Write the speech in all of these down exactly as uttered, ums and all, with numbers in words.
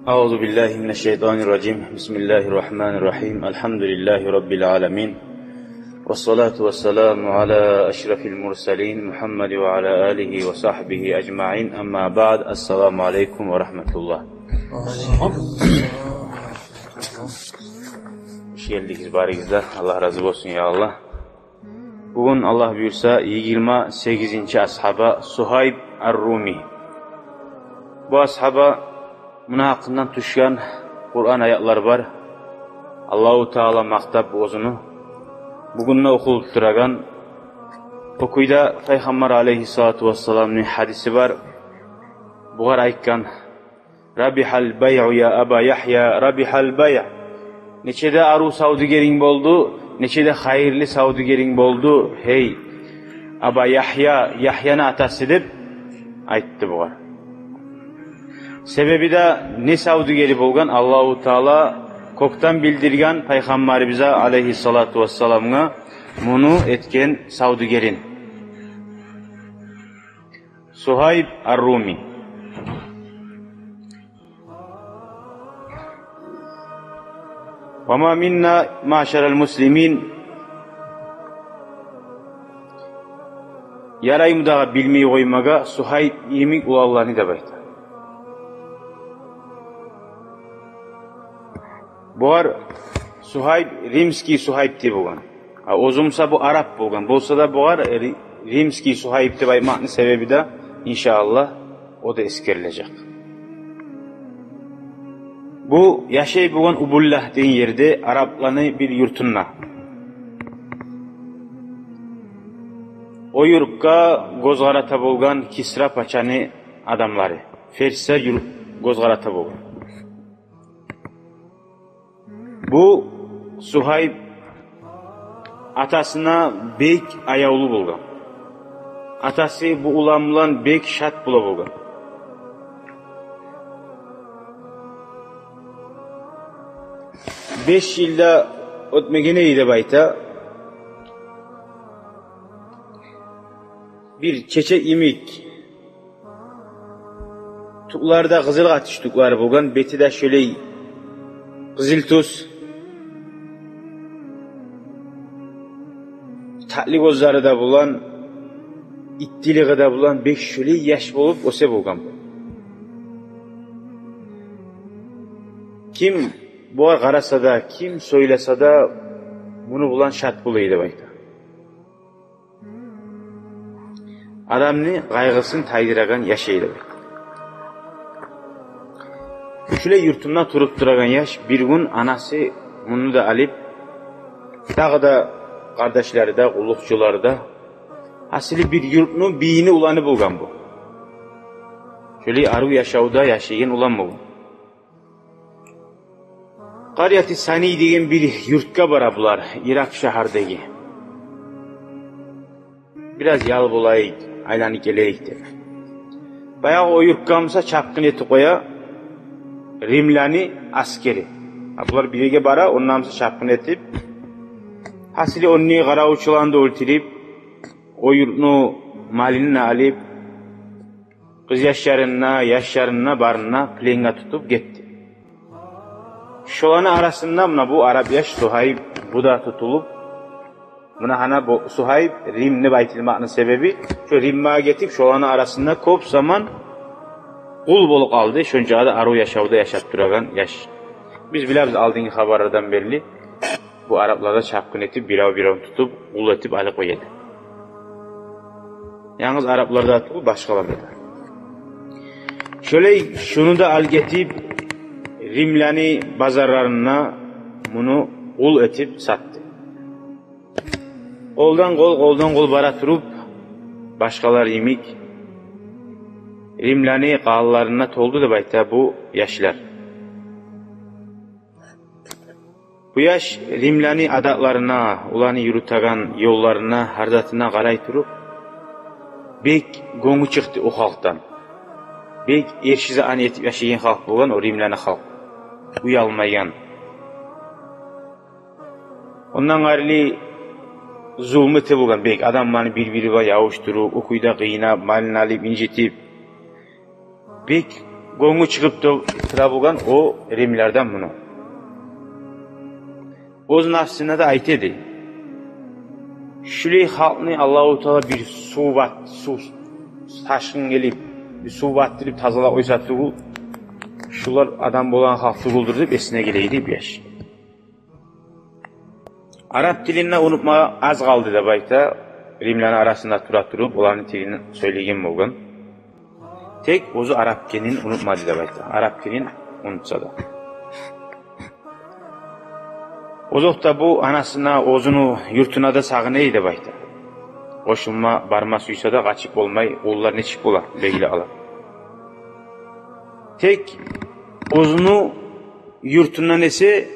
أعوذ بالله من الشيطان الرجيم. بسم الله الرحمن الرحيم. الحمد لله رب العالمين. والصلاة والسلام على أشرف المرسلين محمد وعلى آله وصحبه أجمعين. أما بعد. السلام عليكم ورحمة الله. Гелдигиз барыгъызгъа, Аллагь рази болсун, я Аллагь. Бугюн, Аллагь буюрса, йигирма сегизинчи асгьаба Сугьайб ар-Руми. Бу асгьаба, муну гьакъындан тюшген Къуран аятлар бар. Аллагьу Таала макътап оьзюню. Бугюн де охулуп турагъан. О кюйде Пайхаммар алейгьиссалату вассаламны гьадиси бар. Бугъар айтгъан: «Рабихал байгъу я Аба Яхья, рабихал байгъ». Нече де арив савдюгеринг болду, нече де хайырлы савдюгеринг болду, гьей Аба Яхья, Яхьяны атасы, деп айтды бугъар. Себеби де не савдюгери болгъан, Аллагьу Таала кёкден билдирген Пайхаммарыбызгъа алейгьиссалату вассаламгъа муну этген савдюгерин. Сугьайб ар-Руми. «Ва ма минна, маъшарал муслимин». Яраймы дагъы билмей къоймагъа Сугьайб йимик уланланы деп айта. Бугъар Сугьайб, римский Сугьайб деп болгъан. А оьзю буса бу араб болгъан. Болса да бугъар ри-, римский Сугьайб деп айтмакъны себеби де, иншааллагь, о да эсгерилежек. Бу яшай болгъан Убуллагь деген ерде, арабланы бир юртунда. О юртгъа гёз къарата болгъан Кисра пачаны адамлары. Перслер юр-, гёз къарата болгъан. Бу Сугьайб атасына бек аявлу болгъан. Атасы бу улан булан бек шат бола болгъан. Беш йыл да оьтмеген эди деп айта. Бир чечек йимик тюклерде къызыл къатыш тюклери болгъан, бети де шолай къызыл тюс. Татли гёзлери де булан, иттилиги де булан, бек шолай яш болуп оьсе болгъан бу. Ким бугъар къараса да, ким сёйлесе де, муну булан шат бола эди деп айта. Адамны къайгъысын тайдырагъан яш эди. Шулай юртунда туруп турагъан яш, бир гюн анасы муну да алып, дагъы да къардашлары да, къуллукъчулары да, гьасили, бир юртну бийини уланы болгъан бу. Шулай арив яшавда яшайгъан улан болгъан. Къарияти Сани деген бир юртгъа бара булар, Ирак шагьардагъы. Бираз ял болайыкъ, айланып гелейик деп. Баягъы о юртгъа буса чапгъын этип къоя римлени асгери. А булар бир ерге бара, ондан буса чапгъын этип, гьасили, онда къаравулчуланы да оьлтюрюп, о юртну малын да алып, къызъяшларын да, яшларын да, барын да пленге тутуп гетди. Шоланы арасында муна бу араб яш Сугьайб, бу да тутулуп, муна гьана бу Сугьайб Рим деп айтылмакъны себеби, шо Римге гетип, шоланы арасында кёп заман къул болуп къалды, шончакъы да арив яшавда яшап турагъан яш. Биз билебиз алдынгы хабарлардан берли, бу араблар да чапгъын этип, бирев-биревню тутуп, къул этип алып къоя эди. Янгыз арабларда тюгюл, башгъаларда да. Шолай шуну да алып гетип, римлени базарларына муну къул этип сатды. Къолдан къол, къолдан къол бара туруп, башгъалар йимик, римлени къалаларына толду деп айта бу яшлар. Бу яш римлени адатларына, оланы юрютеген ёлларына, гьар затына къарай туруп, бек гёнгю чыкъды о халкъдан. Бек эрши затны этип яшайгъан халкъ болгъан о римлени халкъ. Уялмайгъан. Ондан къайры зулму эте болгъан бек. Адамланы бир-бири булан ябушдуруп, о кюйде къыйнап, малын алып, инжитип. Бек гёнгю чыгъып ту-, тура болгъан о римлилерден муну. Оьз нафсына да айта эди: «Шулай халкъны Аллагьу Таала бир сув бат-, сув ташгъын гелип, бир сув батдырып тазалап къойса тюгюл, шулар адам болагъан халкъ тюгюлдюр», — деп эсине геле эди бу яш. Арап тилин де унутма аз къалды деп айта, римлени арасында тура туруп, оланы тилин сёйлеген болгъан. Тек оьзю арап экенин унутмады деп айта. Арап экенин унутса да. Озокъда, бу анасына, оьзюню юртуна да сагъына эди деп айта. Къошулма, барма сюйсе де, къачып болмай, уллулар нечик бола, белгили алар. Тек оьзюню юртундан эсе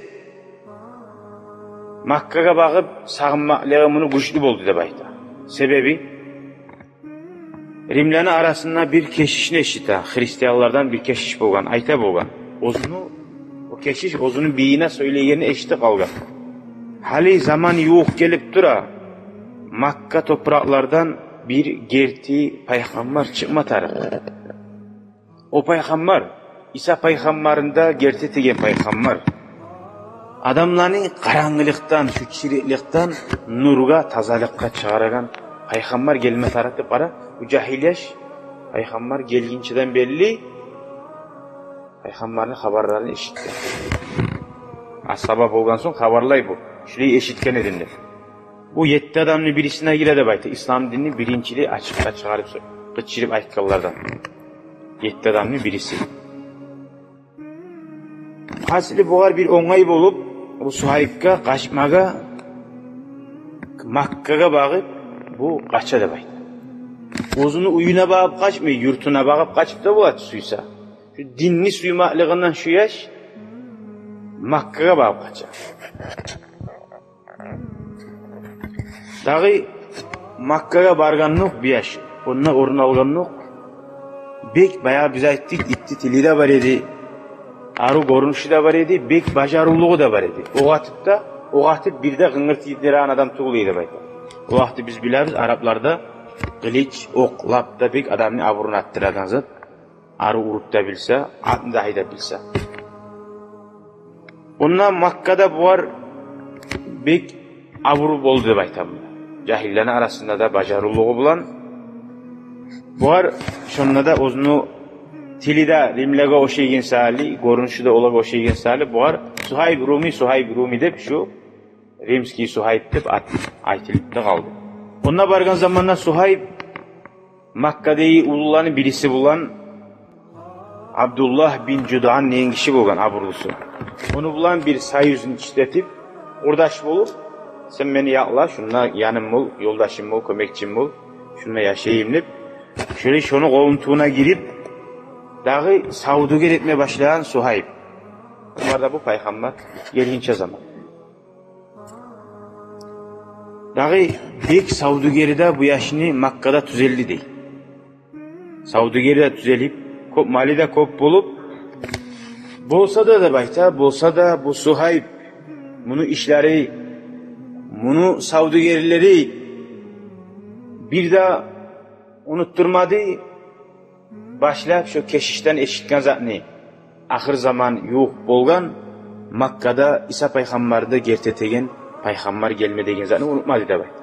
Маккагъа багъып сагъынмакълыгъы муну гючлю болду деп айта. Себеби римлени арасында бир кешишни эшите, христианлардан бир кешиш болгъан, айта болгъан. Оьзюню, о кешиш оьзюню бийине сёйлегенин эшитип къалгъан. Гьали заман ювукъ гелип тура, Макка топуракълардан бир герти пайхаммар чыкъма тарыкъ. О пайхаммар, Иса пайхаммарны да герти этеген пайхаммар, адамланы къарангылыкъдан, шу чирикликден нургъа, тазалыкъгъа чыгъарагъан пайхаммар гелме тарыкъ деп, къара, бу жагьил яш пайхаммар гелгинчеден берли пайхаммарны хабарларын эшитген. Асгьаба болгъан сонг хабарлай бу: «Шулай эшитген эдим», — деп. Бу етти адамны бирисине гире деп айта, ислам динни биринчилей ачыкъгъа чыгъарып, къычырып айтгъанлардан. Етти адамны бириси. Гьасили, бугъар бир онгай болуп, бу Сугьайбгъа къачмагъа, Маккагъа багъып бу къача деп айта. Оьзюню уьюне багъып къачмай, юртуна багъып къачып да бола сюйсе. Шу динни сюймеклигинден шу яш Маккагъа багъып къача. Дагъы Маккагъа баргъандокъ бу яш, онда орун алгъандокъ, бек, баягъы биз айтдыкъ, итти тили де бар эди, арив гёрюнюшю де бар эди, бек бажарывлугъу да бар эди. Окъ атып да, окъ атып бир де къынгыр тийдиреген адам тюгюл эди деп айта. О вакъти биз билебиз, арапларда къылыч, окъ лап да бек адамны абурун арттырагъан зат. Арив уруп да билсе, атны да гьайдап билсе. Онда Маккада бугъар бек абур болду деп айтаман. Жагьиллени арасында да бажарывлугъу булан. Бугъар шонда да оьзюню тили де римлеге ошайгъан саялы, гёрюнюшю де олагъа ошайгъан саялы, бугъар Сугьайб Руми, Сугьайб Руми деп, шу римский Сугьайб деп ат айтылып да къалды. Онда баргъан заманда Сугьайб Маккадагъы уллуланы бириси булан, Абдуллагь бин Жудъан деген гиши болгъан, абурлусу. Ону булан бир союзну ишлетип, къурдаш болуп, сен мени якъла, шунда яным бол, ёлдашым бол, кёмекчим бол, шунда яшайым деп, шолай шону къолун тюбюне гирип, дагъы савдюгер этме башлагъан Сугьайб. Олар да бу пайхаммар гелгинче заман. Дагъы бек савдюгери де бу яшны Маккада тюзелди дей. Савдюгери де тюзелип, кёп малы да кёп болуп, болса да деп айта, болса да бу Сугьайб, муну ишлери, муну савдюгерлери бир де унутдурмады башлап шо кешишден эшитген затны, ахыр заман ювукъ болгъан, Маккада Иса пайхаммарны герти этеген пайхаммар гелме деген затны унутмады деп айта.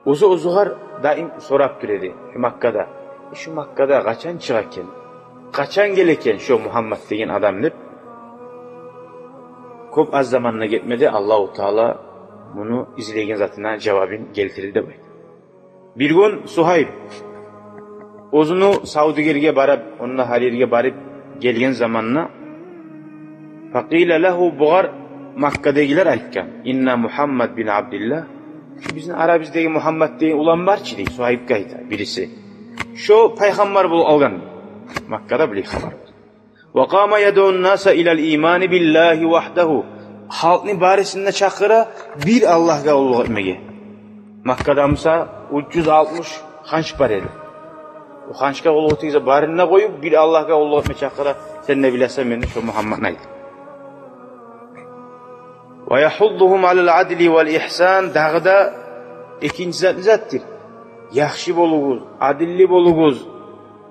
Оьзю оьзюгер даим сорап тура эди, шу Маккада: «Э, шу Маккада къачан чыгъа экен? Къачан геле экен шо Мугьаммат деген адам?» — деп. Кёп аз заман да гетмеди, Аллагьу Таала муну излеген затына жавабын гелтирди деп айта. Бир гюн Сугьайб оьзюню савдюгерге барып, онда гьар ерге барып гелген заманда, факъила лагьу, бугъар Маккадагъылар айтгъан: «Инна Мугьаммад бин Абдиллагь, бизин арабыздагъы Мугьаммат деген улан бар чы», — дей, Сугьайбге айта бириси. «Шо пайхаммар болуп алгъан Маккада», — булай хабар бар. «Ва къама ядъун-наса илал имани биллагьи вагьдагьу». Халкъны барысын да чакъыра бир Аллагьгъа къуллукъ этмеге. Маккада буса уьч юз алтмыш ханч бар эди. О ханчгъа къуллукъ этеген барын да къоюп, бир Аллагьгъа къуллукъ этме чакъыра. Сен де билесен, мен де шо Мугьамматны айт. «Ва ягьуддугьум алал адли вал игьсан». Дагъы да экинчи зат не затдыр? Яхшы болугъуз, адилли болугъуз.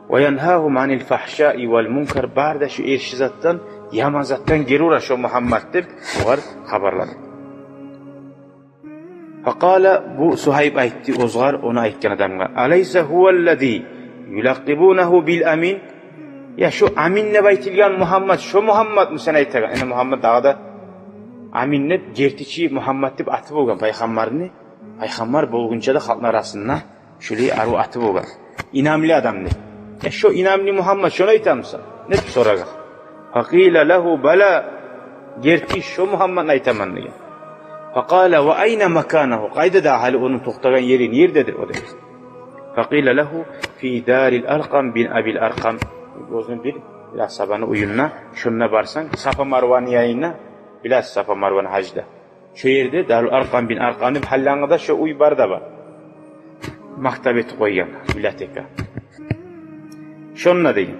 وينهاهم عن الفحشاء والمنكر, бары да шо эрши затдан, яман затдан гери ура шо Мугьаммат деп огъар хабарлады. فقال, бу Сугьайб айтды оьзгер, ону айтгъан адамгъа: أليس هو الذي يلقبونه بالأمين؟ Я шо Амин деп айтылгъан Мугьаммат, шо Мугьамматмы сен айтагъан? Яни Мугьаммат дагъы да Амин деп, гертичи Мугьаммат деп аты болгъан пайхаммарны, пайхаммар болгъунча да халкъны арасында шолай арив аты болгъан. Инамлы адам деп. Э, шо инамлы Мугьаммат, шону айтамысан? Деп сорагъан. فقيل له: بلى, герти, шо Мугьамматны айтаман деген. فقال: وأين مكانه? Къайда да гьали ону токътагъан ери, нердедир о деген. فقيل له: في دار الأرقم بن أبي الأرقم. Оьзюню бир, бир асгьабаны уьюнде, шонда барсанг, Сафа Марваны янында, билесиз, Сафа Марваны гьажда. Шо ерде Дарул Аркъам бин Аркъам деп гьаллангъы да шо уьй бар да бар. Мактаб этип къойгъан, библиотека. Шонда деген.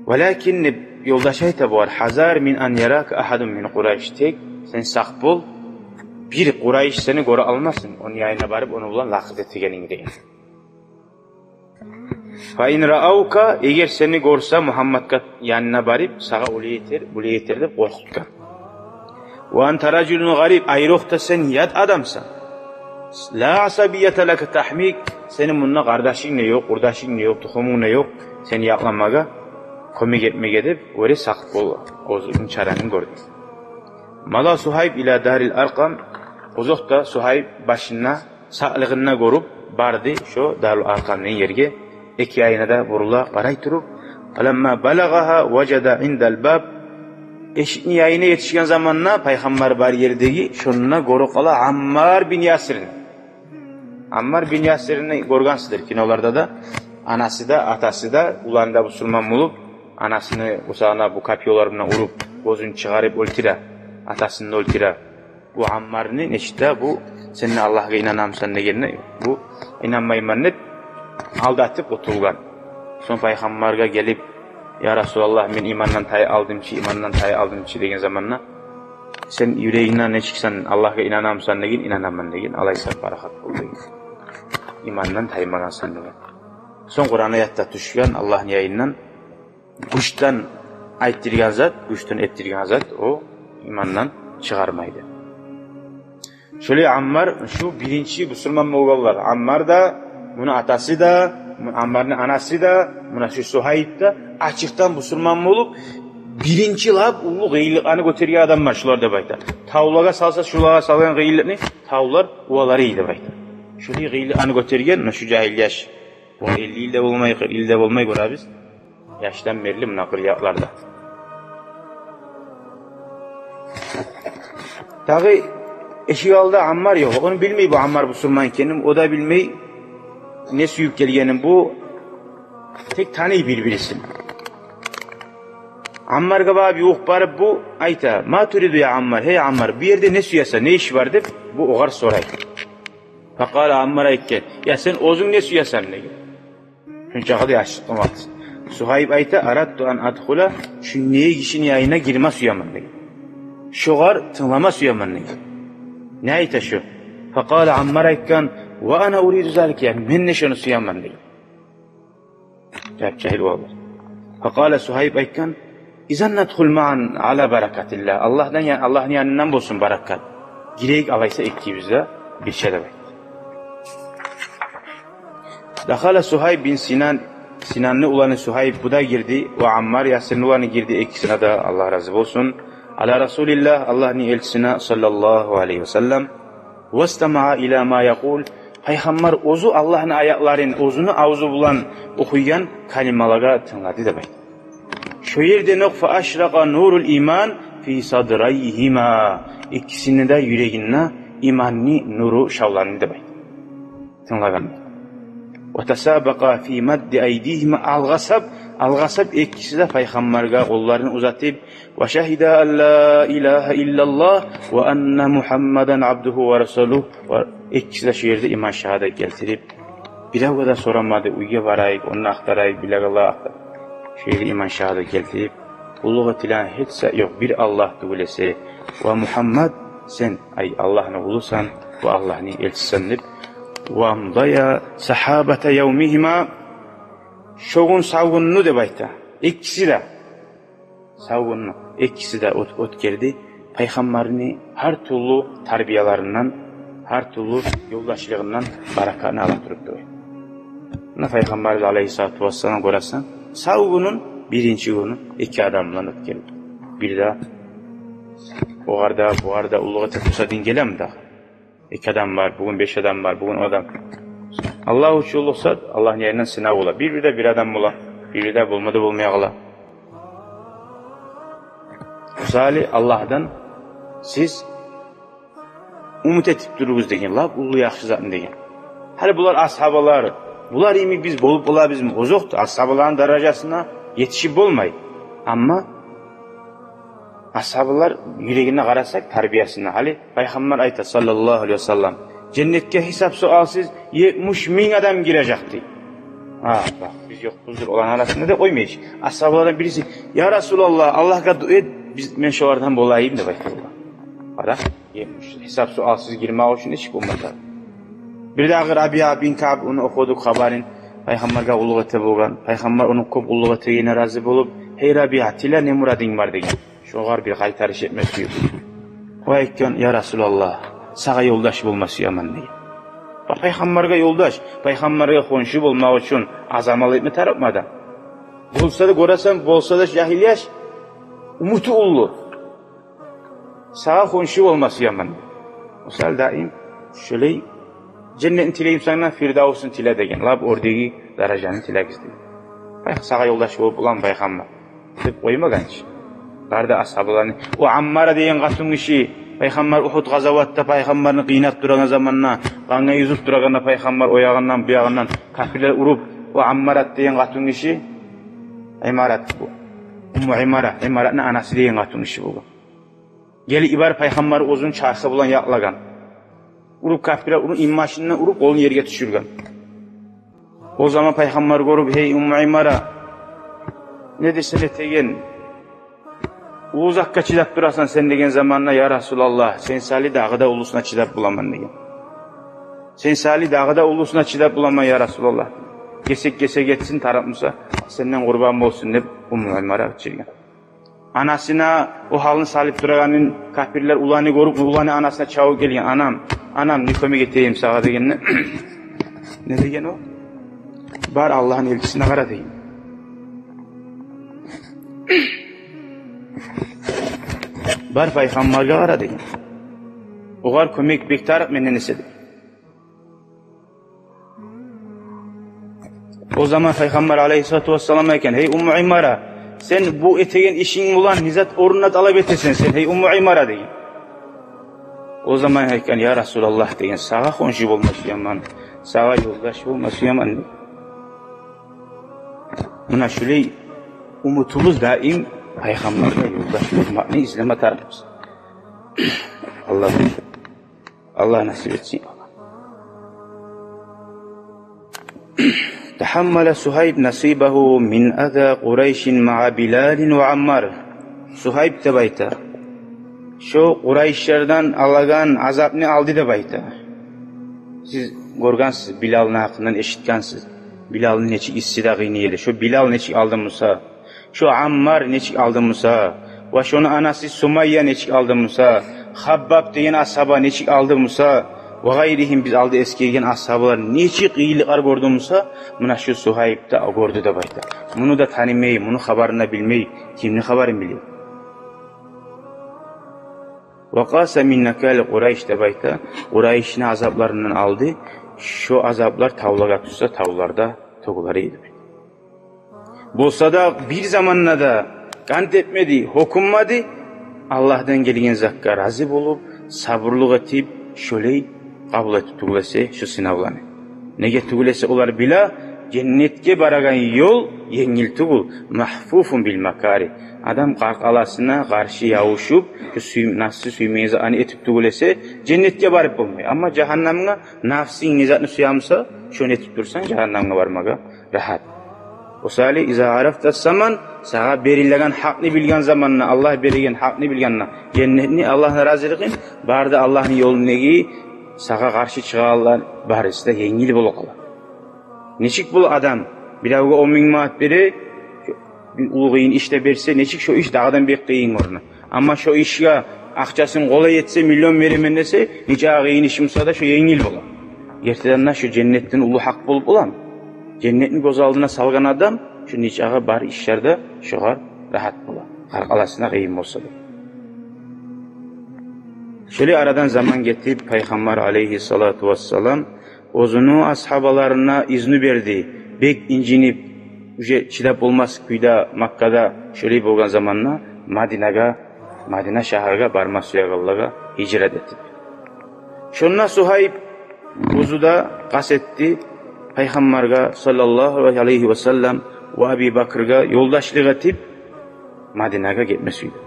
ولكن, деп ёлдаш айта бугъар, حذر من أن يراك أحد من قريش. Тек сен сакъ бол, бир Къурайыш сени гёре алмасын, ону янына барып, ону булан лакъыр этегенинг деген. فإن رأوك, эгер сени гёрсе, Мугьамматгъа янына барып, сагъа олай этер, булай этер деп къоркъутгъан. وأنت رجل غريب, айрокъда сен ят адамсан. لا عصبية لك تحميك, сени мунда къардашынг да ёкъ, къурдашынг да ёкъ, тухумунг да ёкъ сени якъламагъа, кёмек этмеге деп, оьре сакъ бол, оьзюнгню чарангны гёр деп. مضى صهيب إلى دار الأرقم, озокъда, Сугьайб башында сакълыгъын да гёрюп барды шо Дарул Аркъамны ерге, эки янына да бурула къарай туруп. فلما بلغها وجد عند الباب, эшикни янына етишген заманда, пайхаммар бар ердеги, шонда гёрюп къала Аммар бин Ясирни. Аммар бин Ясирни гёргенсиздир киноларда да. Анасы да, атасы да, уланы да бусурман болуп, анасыны къурсагъына бу копьёлар булан уруп, гёзюн чыгъарып оьлтюре, атасын да оьлтюре. Бу Аммарны нечик де, бу, сен де Аллагьгъа инанамысан дегенде, бу, инанмайман деп, алдатып къутулгъан. Сонг пайхаммаргъа гелип: «Я Расулаллагь, мен имандан тайып алдым чы, имандан тайып алдым чы», — деген заманда: «Сен юрегингден нечик, сен Аллагьгъа инанамысан?» — деген. «Инанаман», — деген. «Алайса парахат бол», — деген. «Имандан таймагъансан», — деген. Сонг Къуран аят да тюшген Аллагьны янындан: гючден айтдыргъан зат, гючден этдирген зат, о имандан чыгъармайды. Шолай Аммар, шу биринчи бусурман болгъанлар. Аммар да, муну атасы да, му-, Аммарны анасы да, муна шу Сугьайб да ачыкъдан бусурман болуп, биринчи лап уллу къыйынлыкъланы гётерген адамлар шулар деп айта. Тавлагъа салса, шулагъа салгъан къыйынлыкъны тавлар увалар эди деп айта. Шолай къыйынлыкъланы гётерген, муна шу жагьил яш. О элли йыл да болмай, къыркъ йыл да болмай гёребиз. Яшдан берли муна къырыякъларда. Дагъы эшик алды Аммар ёкъ. Ону билмей бу Аммар бусурман экенин, о да билмей не сююп гелгенин бу. Тек таный бир-бирисин. Аммаргъа багъып ювукъ барып бу айта: «ما تريد يا عمار؟ Гьей Аммар, бу ерде не сюесен, не иш бар?» — деп бу огъар сорай. فقال, Аммар айтгъан: «Я сен оьзюнг не сюесен?» — деген. Шунчакъы да яшлыкъ къымат. Сугьайб айта: «أردت أن أدخل, шу не гишини янына гирме сюемен», — деген. «Шогъар тынглама сюемен», — деген. Не айта шу? فقال, Аммар айтгъан: «وأنا أريد ذلك, я мен де шону сюемен», — деген. Жап-жагьил болуп. فقال, Сугьайб айтгъан: «إذن ندخل معا على بركة الله. Аллагьдан я-, Аллагьны янындан болсун баракат. Гирейик алайса экибиз де бирче», — деп айтды. دخل صهيب بن سنان, Синанны уланы Сугьайб, бу да гирди, وعمار, Ясирни уланы гирди, экисине де Аллагь рази болсун. على رسول الله, Аллагьны элчисине, صلى الله عليه وسلم, واستمع إلى ما يقول, пайхаммар оьзю Аллагьны аятларын оьзюню авзу булан охуйгъан калималагъа тынглады деп айта. Шо ерден окъ فأشرق نور الإيمان في صدريهما, экисини де юрегинде иманны нуру шавланды деп айта. Тынглагъан. وتسابقا في مد أيديهما, алгъасап, алгъасап экиси де пайхаммаргъа къолларын узатып, وشهدا أن لا إله إلا الله وأن محمدا عبده ورسوله. Ва экиси де шо ерде иман шагьадат гелтирип, биревге де сорамады, уьйге барайыкъ, онда ахтарайыкъ, билегенлер ахтар. Шо ерде иман шагьадат гелтирип, къуллукъ этилеген гьеч зат ёкъ бир Аллагь тюгюл эсе. Ва Мугьаммад, сен, ай, Аллагьны къулусан ва Аллагьны элчисен деп. وأمضيا سحابة يومهما Шо гюн сав гюнню деп айта. Экиси де сав гюнню, экиси де оьт-, оьтгерди. Пайхаммарны гьар тюрлю тарбияларындан, гьар тюрлю ёлдашлыгъындан баракатны ала туруп дей. Муна Пайхаммар алайгьиссалату вассалам, гёресен, сав гюнюн биринчи гюню эки адам булан оьтгерди. Бир де огъар да, бугъар да уллулукъ этип турса, дин гелеми дагъы? Эки адам бар, бугюн беш адам бар, бугюн он адам. Аллагь учунлукъ зат, Аллагьны янындан сынав бола. Бир-бирде бир адам бола, бир-бирде болма да болмай къала. Мисали, Аллагьдан сиз умут этип туругъуз деген, лап уллу яхшы затны деген. Гьали булар асгьабалар, булар йимик биз болуп болабызмы? Озокъда, асгьабаланы даражасына етишип болмай. Амма асгьабалар юрегине къарасакъ, тарбиясына. Гьали Пайхаммар айта, саллаллагьу алайгьи ва саллам, женнетге гьисап-суалсыз етмиш минг адам гирежек дей. Гьа, бакъ, биз ёкъбуздур оланы арасында деп къоймай. Асгьабалардан бириси: «Я Расулаллагь, Аллагьгъа дуа эт, биз, мен шолардан болайым», — деп айта. Къара, етмиш, гьисап-суалсыз гирмек учун нечик болмаса. Бирдагъы Рабиа бин Каъб, ону охудукъ хабарын, Пайхаммаргъа къуллукъ эте болгъан. Пайхаммар ону кёп къуллукъ этегенине рази болуп: «Гьей Рабиа, тиле, не мурадынг бар?» — деген. Шогъар бир къайтарыш этме сююп. О айтгъан: «Я Расулаллагь, сагъа ёлдаш болма сюемен», — деген. Ба, Пайхаммаргъа ёлдаш, Пайхаммаргъа хоншу болмакъ учун аз амал этме тарыкъмы адам? Болса да, гёресен, болса да жагьил яш, умуту уллу. «Сагъа хоншу болма сюемен». Мисал, даим шолай, «Женнетни тилеймисен, Фирдавсну тиле», — деген. Лап оьрдеги даражаны тилегиз деген. Бакъ, сагъа ёлдаш болуп боламы Пайхаммар деп къоймагъан чы. Бары да асгьабаланы. О Аммара деген къатынгиши, Пайхаммар Угьуд къазаватда Пайхаммарны къыйнап турагъан заманда, къангъа юзюп турагъанда, Пайхаммар о ягъындан, бу ягъындан, капирлер уруп, о Аммарат деген къатынгиши, Имарат бу. Умму Имара, Имаратны анасы деген къатынгиши болгъан. Гелип йиберип, Пайхаммар оьзюню чархы булан якълагъан. Уруп, капирлер уруп, инбашындан уруп, къолун ерге тюшюрген. О заман Пайхаммар гёрюп: «Гьей, Умму Имара, не десенг этеген, уллу затгъа чыдап турасан сен», — деген заманда: «Я Расулаллагь, сен сали дагъы да уллусуна чыдап боламан», — деген. «Сен сали дагъы да уллусуна чыдап боламан, я Расулаллагь. Гесек гесек этсин, тарыкъмыса, сенден къурбан болсун», — деп Умму Имара чыгъаргъан. Анасына о гьалны салып турагъанын капирлер уланы гёрюп, уланы анасына чабып гелген: «Анам, анам, не кёмек этейим сагъа?» — дегенде, не деген о? «Бар, Аллагьны элчисине къара, — деген. — Бар, Пайхаммаргъа къара, — деген. — Огъар кёмек бек тарыкъ менден эсе», — деген. О заман Пайхаммар алайгьиссалату вассалам айтгъан: «Гьей, Умму Имара, сен бу этеген ишинг булан не зат орнуна талап этесен сен, гьей, Умму Имара?» — деген. О заман айтгъан: «Я Расулаллагь, — деген, — сагъа хоншу болма сюемен, сагъа ёлдаш болма сюемен», — деген. Муна шулай умутубуз даим Пайхаммаргъа ёлдаш болмакъны излеме тарыкъбыз. Аллагь Аллагь насип этсин. تحمل صهيب نصيبه من أذى قريش مع بلال وعمار. Сугьайб деп айта, шо къурайшлардан алагъан азапны алды деп айта. Сиз гёргенсиз, Билалны гьакъындан эшитгенсиз. Билалны нечик исси де къыйный эди. Шо Билал нечик алды буса, шо Аммар нечик алды буса, ва шону анасы Сумайя нечик алды буса, Хаббаб деген асгьаба нечик алды буса, ва гъайригьим, биз алда эсгерген асгьабалар нечик къыйынлыкълар гёрдю буса, муна шо Сугьайб де гёрдю деп айта. Муну да танымай, муну хабарын да билмей, кимни хабарын биле? وقاس من نكال قريش деп айта, Къурайшны азапларындан алды, шо азаплар тавлагъа тюшсе, тавларда тёгюлер эди. Болса да бир заманда да къант этмеди, гьёкюнмеди, Аллагьдан гелген затгъа рази болуп, сабурлукъ этип, шолай къабул этип тюгюл эсе шо сынавланы. Неге тюгюл эсе, олар биле, женнетге барагъан ёл енгил тюгюл, محفوف بالمكاره. Адам къаркъарасына къаршы ябушуп, шо сюй-, нафсы сюймеген затны этип тюгюл эсе, женнетге барып болмай. Амма жагьаннамгъа, нафсынг не затны сюе буса, шону этип турсанг, жагьаннамгъа бармагъа рагьат. О саялы, إذا عرفت الثمن, сагъа берилеген гьакъны билген заманда, Аллагь береген гьакъны билгенде, женнетни, Аллагьны разилигин, бары да Аллагьны ёлундагъы сагъа къаршы чыгъагъанлар барысы да енгил болуп къала. Нечик бола адам Биревге он минг манат бере, бир уллу къыйын ишде берсе, нечик шо иш дагъыдан бек къыйын гёрюне. Амма шо ишге акъчасын къолай этсе, миллион беремен десе, нече къыйын иш буса да, шо енгил бола. Гертиден де, шо женнетден уллу гьакъ болуп боламы? Женнетни гёз алдына салгъан адам, шо нечакъы бар ишлер де шогъар рагьат бола, къаркъарасына къыйын болса да. Шолай арадан заман гетип, Пайхаммар алейгьиссалату вассалам оьзюню асгьабаларына изну берди. Бек инжинип, уже чыдап болмас кюйде Маккада шолай болгъан заманда Мадинагъа, Мадина шагьаргъа барма сюегенлеге гьижрат этип. Шонда Сугьайб оьзю де къаст этди Пайхаммаргъа саллаллагьу алайгьи васаллам ва Аби Бакргъа ёлдашлыкъ этип, Мадинагъа гетме сюйдю.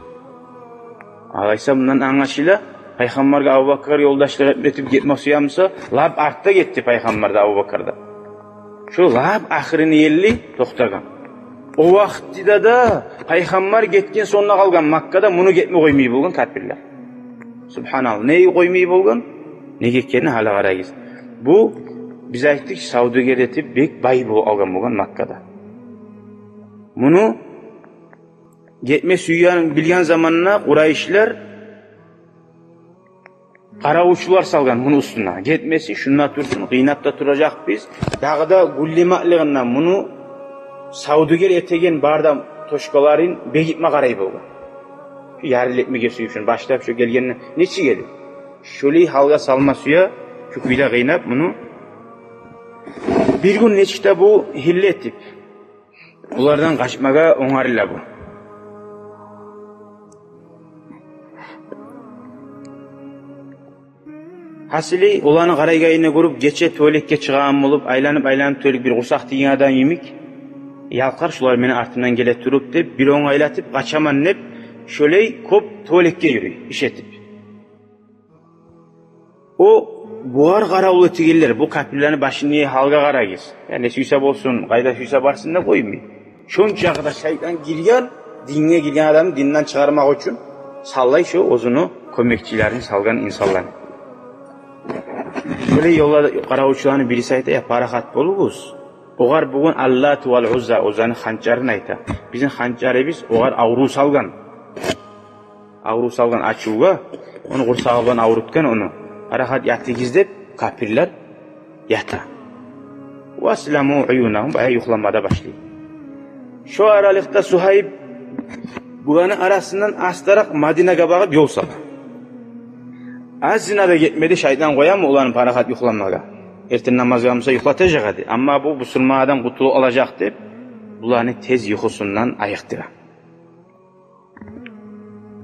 Алайса, мундан англашыла, Пайхаммаргъа Абу Бакр ёлдашлыкъ этме, этип гетме сюе буса, лап артда гетди Пайхаммар да, Абу Бакр да. Шо лап ахырына ерли токътагъан. О вакътиде де Пайхаммар гетген сонг да къалгъан Маккада, муну гетме къоймай болгъан капирлер. Субгьаналлагь, неге къоймай болгъан? Неге экенин гьали къарагъыз. Бу, биз айтдыкъ, савдюгер этип, бек бай болуп алгъан болгъан Маккада. Муну гетме сюегенин билген заманда къурайшлар къаравулчулар салгъан муну уьстюне. Гетмесин, шунда турсун, къыйнап да туражакъбыз. Дагъы да гюллемеклигинден муну савдюгер этеген бары да точкаларын бегитме къарай болгъан. Шу ярылып гетмеге сююп, шуну башлап, шу гелгенде нечик эди? Шолай гьалгъа салма сюе, шу кюйде къыйнап муну. Бир гюн нечик де бу гьилла этип, булардан къачмагъа онгарыла бу. Гьасили, оланы къарайгъанын гёрюп, гече туалетге чыгъагъан болуп, айланып-айланып, тюгюл бир къурсакъ тийген адам йимик, ялкъар, шулар мени артымдан геле туруп деп, бир онгайлатып къачаман деп, шолай кёп туалетге юрюй, иш этип. О, бугъар къаравул этегенлер, бу капирлени башындагъы гьалгъа къарагъыз. Яни, сюйсе болсун, къайда сюйсе барсын деп къоймай. Шончакъы да шайтан гирген, динге гирген адамны динден чыгъармакъ учун, саллай шо оьзюню кёмекчилерин салгъан инсанланы. Шолай ёлда къаравулчуланы бириси айта: «Я, парахат болугъуз. Огъар бугюн Аллату вал Узза, Уззаны ханчарын айта. Бизин ханчарыбыз огъар аврув салгъан. Аврув салгъан ачувгъа, ону къурсагъы булан аврутгъан ону. Парахат ятыгъыз», — деп, капирлер ята. Ва асламу уюнагьум, баягъы юхлама да башлай. Шо аралыкъда Сугьайб буланы арасындан астаракъ Мадинагъа багъып ёл сала. Азына да гетмеди, шайтан къоямы оланы парахат юхламагъа? Эртен намазгъа буса юхлатажакъ эди. Амма бу бусурман адам къутулуп алажакъ деп, буланы тез юхусундан айыкъдыра.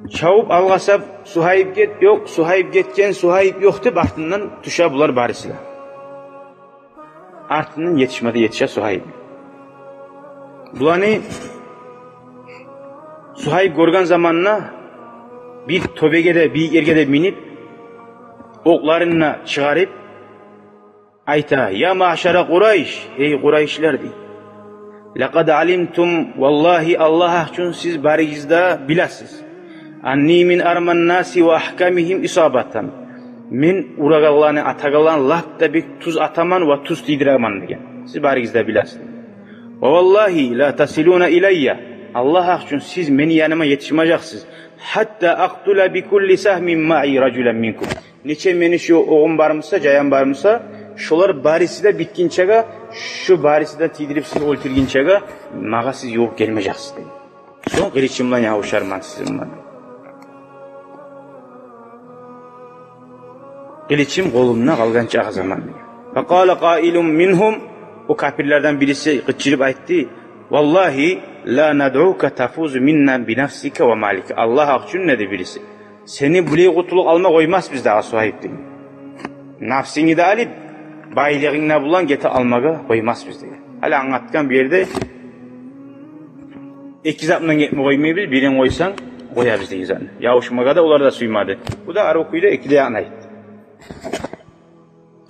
Чабып алгъасап: «Сугьайб гет, ёкъ, Сугьайб гетген, Сугьайб ёкъ», — деп артындан тюше булар барысы да. Артындан етишме де етише Сугьайб. Буланы Сугьайб гёрген заманда бир тёбеге де, бийик ерге де минип, окъларын да чыгъарып, айта: «Я маъшара Къурайш, гьей къурайшлар, — дей. — Лакъад алимтум, валлагьи, Аллагь гьакъ учун, сиз барыгъыз да билесиз. Анни мин арман наси ва агькамигьим исабатан. Мен урагъанланы, атагъанланы лап да бек тюз атаман ва тюз тийдиремен», — деген. Сиз барыгъыз да билесиз. «Ва валлагьи ла тасилуна илайя. Аллагь гьакъ учун, сиз мени яныма етишмежексиз. Гьатта акътула би кулли сагьмин маъи ражулан минкум. Нече мени шу огъум бармыса, жаям бармыса, шолар барысы да битгинчеге, шу барысы да тийдирип сизин оьлтюргинчеге, магъа сиз ювукъ гелмежексиз», — деген. «Сонг къылычым булан ябушарман сизин булан. Къылычым къолумда къалгъанча заман», — деген. Факъала къаилун мингьум, о капирлерден бириси къычырып айтды: «Валлагьи ла надъука тафузу минна бинафсика ва малика». «Аллагь гьакъ учун, — деди бириси, — сени булай къутулуп алма къоймасбыз дагъы, Сугьайб, — деген. — Нафсынгны да алып, байлыгъынгны да булан гете алмагъа къоймасбыз», — деген. Гьали англатгъан бу ерде эки затдан гетме къоймайбыз, бирин къойсанг, къоябыз деген затны. Ябушмагъа да олар да сюймеди. Бу да арив кюйде эки де якъны айтды.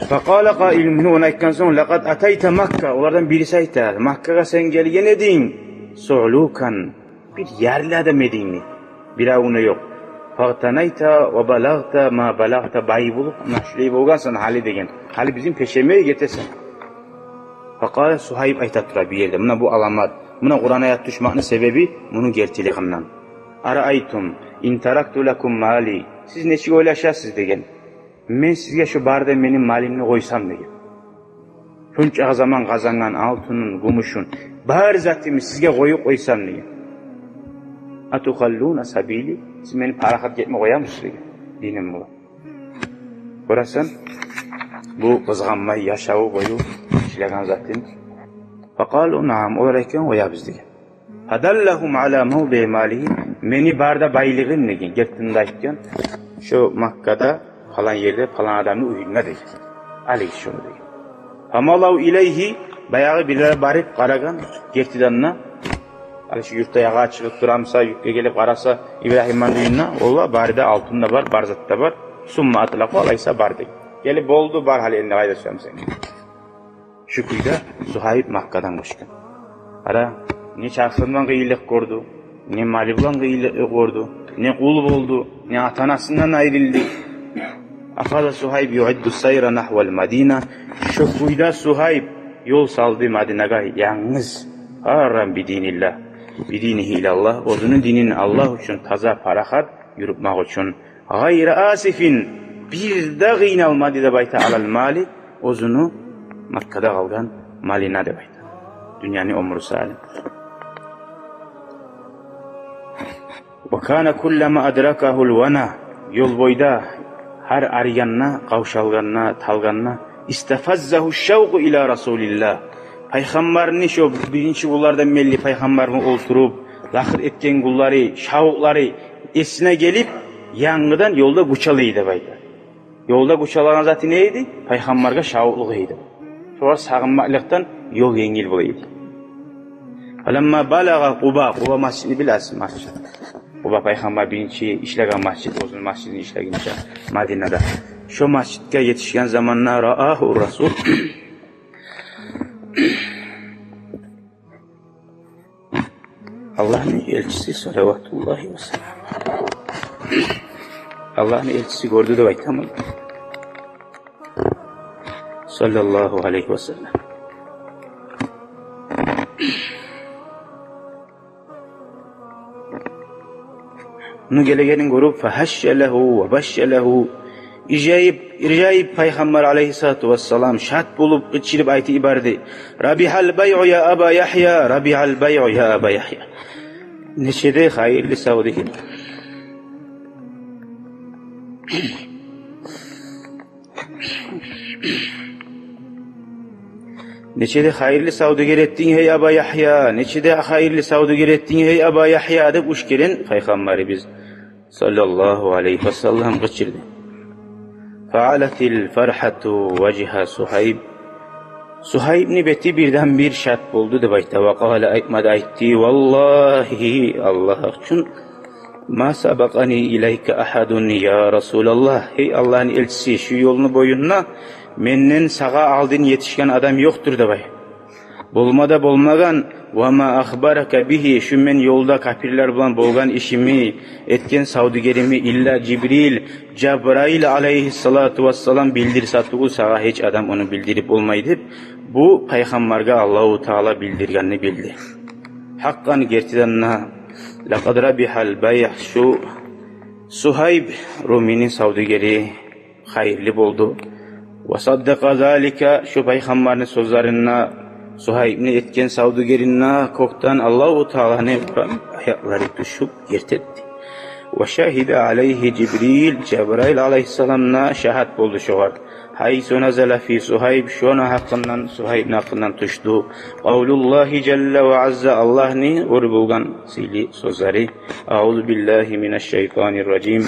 Факъала къаилун мингьум, ону айтгъан сонг: «Лакъад атайта Макка», олардан бириси айта: «Маккагъа сен гелген эдинг, суълукан, бир ярлы адам эдинг, — дей, — бир авуну ёкъ. Фагътанайта ва балагъта ма балагъта, бай болуп, муна шулай болгъансан гьали, — деген. — Гьали бизин пешемей гетесен. Факъала Сугьайб айта тура бир ерде, муна бу аламат, муна Къуран аят тюшмекни себеби муну гертилигинден. Араайтум ин таракту лакум мали. Сиз нечик ойлашасыз деген. Мен сизге шо бары да мени малымны къойсам деген. Шунча заман къазангъан алтынын, гюмюшюн, бар затымны сизге къоюп къойсам деген. Атухаллуна сабили. Сиз мени парахат гетме къоямысыз деген. Диним булан. Гёресен, бу къызгъанмай яшаву бою ишлеген затын. Факъалу наам, олар айтгъан, къоябыз деген. Фадаллагьум ала мавдиъи малигьи, мени бары да байлыгъым деген, гертин де айтгъан, шо Маккада палан ерде палан адамны уьюнде деген. Алыгъыз шону деген. Фамалав илайгьи, баягъы бирлери барып къарагъан, гертиден де, гьали шу юртда ягъа чыгъып турамыса, юртгъа гелип къараса, Ибрагьимни уьюнде, олар бары да, алтын да бар, бар зат да бар. Сумма атлакъу алайса бар деген. Гелип болду, бар гьали энни, къайда сюемсен. Шу кюйде Сугьайб Маккадан гёчген. Къара, не чархындан къыйынлыкъ гёрдю, не малы булан къыйынлыкъ гёрдю, не къул болду, не ата-анасындан айрылды. Ахаза Сугьайб юъидду сайра нахвал Мадина. Шо кюйде Сугьайб ёл салды Мадинагъа янгыз. Фарран бидиниллагь, бидинигьи илаллагь. Оьзюню динин Аллагь учун таза, парахат юрютмек учун. Гъайра асифин, бир де къыйналмады деп айта, алал мали, оьзюню Маккада къалгъан малына деп айта. Дюньяны оьмюрю саялы. Ва кана куллама адракагьул вана, ёл бойда гьар арыгъанда, къавшалгъанда, талгъанда, истафаззагьу шавкъу ила расулиллагь. Пайхаммарны шо биринчи гюнлерден берли пайхаммарны олтуруп, лакъыр этген гюнлери, шавкълары эсине гелип, янгыдан ёлда гюч ала эди деп айта. Ёлда гюч алагъан заты не эди? Пайхаммаргъа шавкълугъу эди. Шогъар сагъынмакълыкъдан ёл енгил бола эди. Фаламма балагъа Къуба, Къуба масжидни билесиз, масжид. Къуба пайхаммар биринчи ишлеген масжид, оьзюню масжидин ишлегинче Мадинада. Шо масжидге етишген заманда раагьу расул, Аллагьны элчиси, салаватуллагьи ва саламу, Аллагьны элчиси гёрдю деп айтаман. Саллаллагьу алайгьи ва саллам. Муну гелегенин гёрюп, фагьашша лагьу ва башша лагьу, иржайып, иржайып пайхаммар алайгьиссалату вассалам шат болуп, къычырып айтып йиберди: «Рабигьал байгьу я Аба Ягья, рабигьал байгьу я Аба Ягья». Нече де хайырлы савдюгер. Нече де хайырлы савдюгер этдинг, гьей Аба Ягья, нече де хайырлы савдюгер этдинг, гьей Аба Ягья, деп уьч керен пайхаммарыбыз саллаллагьу алайгьи ва саллам къычырды. Фаалатил фархьату важгьа Сугьайб. Сугьайбни бети бирден-бир шат болду деп айта. Ва къала, айтма да айтды: «Валлагьи, Аллагь учун, ма сабакъани илайка агьадун я Расулаллагь. Гьей Аллагьны элчиси, шу ёлну боюнда менден сагъа алдын етишген адам ёкъдур», — деп айта. Болма да болмагъан, «ва ма ахбарака бигьи, шу мен ёлда капирлер булан болгъан ишими, этген савдюгерими, илла Жибрил, Жабрайыл алайгьиссалату вассалам билдирсе тюгюл, сагъа гьеч адам ону билдирип болмай», — деп, бу пайхаммаргъа Аллагьу Таала билдиргенни билди. Гьакъдан гертиден де, лакъад рабигьал байгь, шу Сугьайб Румини савдюгери хайырлы болду. Ва саддакъа залика, шу пайхаммарны сёзлерине, Сугьайбни этген савдюгерине кёкден Аллагьу Тааланы Къуран аятлары тюшюп герти этди. Ва шагьида алайгьи Жибрил, Жабрайыл алайгьиссалам да шагьат болду шогъар. Гьайсу назала фи Сугьайб, шону гьакъындан, Сугьайбни гьакъындан тюшдю къавлуллагьи жалла ва азза, Аллагьны оьр болгъан сыйлы сёзлери: «Аузу биллагьи минаш шайтанир ражим.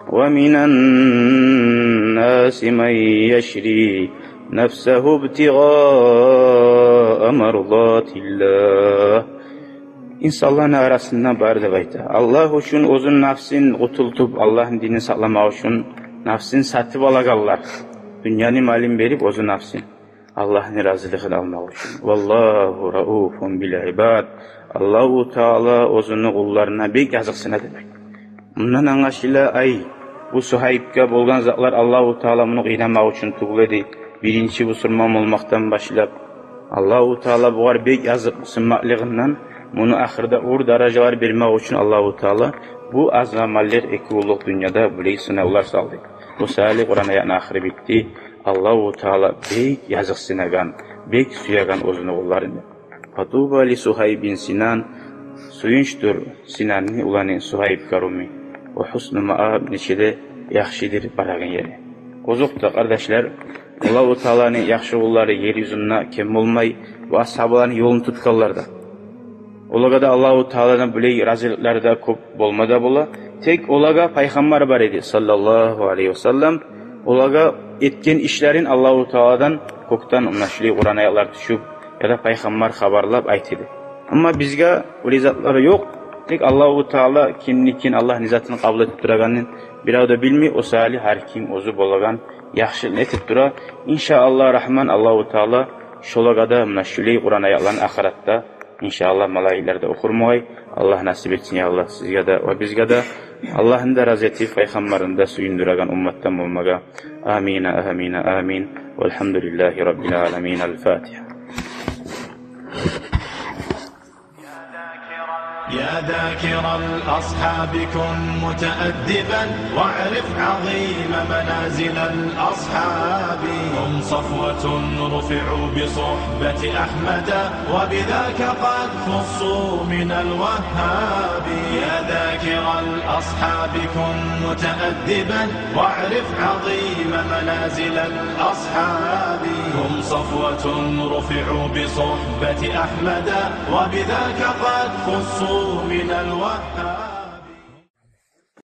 Ва минан наси ман яшри нафсагьу ибтигъаа мардатиллагь». Инсанланы арасында бар деп айта, Аллагь учун оьзюн, нафсын къутултуп, Аллагьны динин сакъламакъ учун нафсын сатып алагъанлар. Дюньяны малын берип, оьзю, нафсын, Аллагьны разилигин алмакъ учун. Валлагьу рауфун бил ибад. Аллагьу Таала оьзюню къулларына бек языкъсына демек. Мундан англашыла, ай, бу Сугьайбге болгъан затлар Аллагьу Таала муну къыйнамакъ учун тюгюл эди. Биринчи бусурман болмакъдан башлап, Аллагьу Таала бугъар бек языкъсынмакълыгъындан, муну ахырда уллу даражалар бермек учун Аллагьу Таала бу аз амаллар эки уллу дюньяда булай сынавлар салды. Бу саялы Къуран аятны ахыры битди: Аллагьу Таала бек языкъсынагъан, бек сюеген оьзюню къулларын. «Фатуба ли Сугьайб бин Синан», сююнчдюр Синанны уланы Сугьайб Руми. «Ва хусну мааб», нече де яхшыдыр барагъан ери. Озокъда, къардашлар, Аллагьу Тааланы яхшы къуллары ер юзюнде кем болмай, ва асгьабаланы ёлун тутгъанлар да. Олагъа да Аллагьу Тааладан булай разиликлер де кёп болма да бола. Тек олагъа пайхаммар бар эди, саллаллагьу алайгьи ва саллам. Олагъа этген ишлерин Аллагьу Тааладан кёкден муна шулай Къуран аятлар тюшюп, яда пайхаммар хабарлап айта эди. Амма бизге олай затлар ёкъ. Тек Аллагьу Таала кимни ким Аллагьны затын къабул этип турагъанын бирев де билмей, о саялы гьар ким оьзю болагъан яхшылыкъны этип тура. Иншааллагь Рагьман, Аллагьу Таала шолагъа да муна шулай Къуран аятланы ахыратда, иншааллагь, малайиклер де охур бугъай. Аллагь насип этсин, я Аллагь, сизге де ва бизге де. Аллагьны да рази этип, пайхаммарны да сююндюреген умматдан болмагъа. Амин, амин, амин. Валгьамдулиллагьи раббил аламин. Аль-Фатигьа. يا ذاكر الأصحاب كن متأدبا، واعرف عظيم منازل الأصحاب. هم صفوة رفعوا بصحبة أحمد، وبذاك قد خصوا من الوهاب. يا ذاكر الأصحاب كن متأدبا، واعرف عظيم منازل الأصحاب. هم صفوة رفعوا بصحبة أحمد، وبذاك قد خصوا من الوهاب.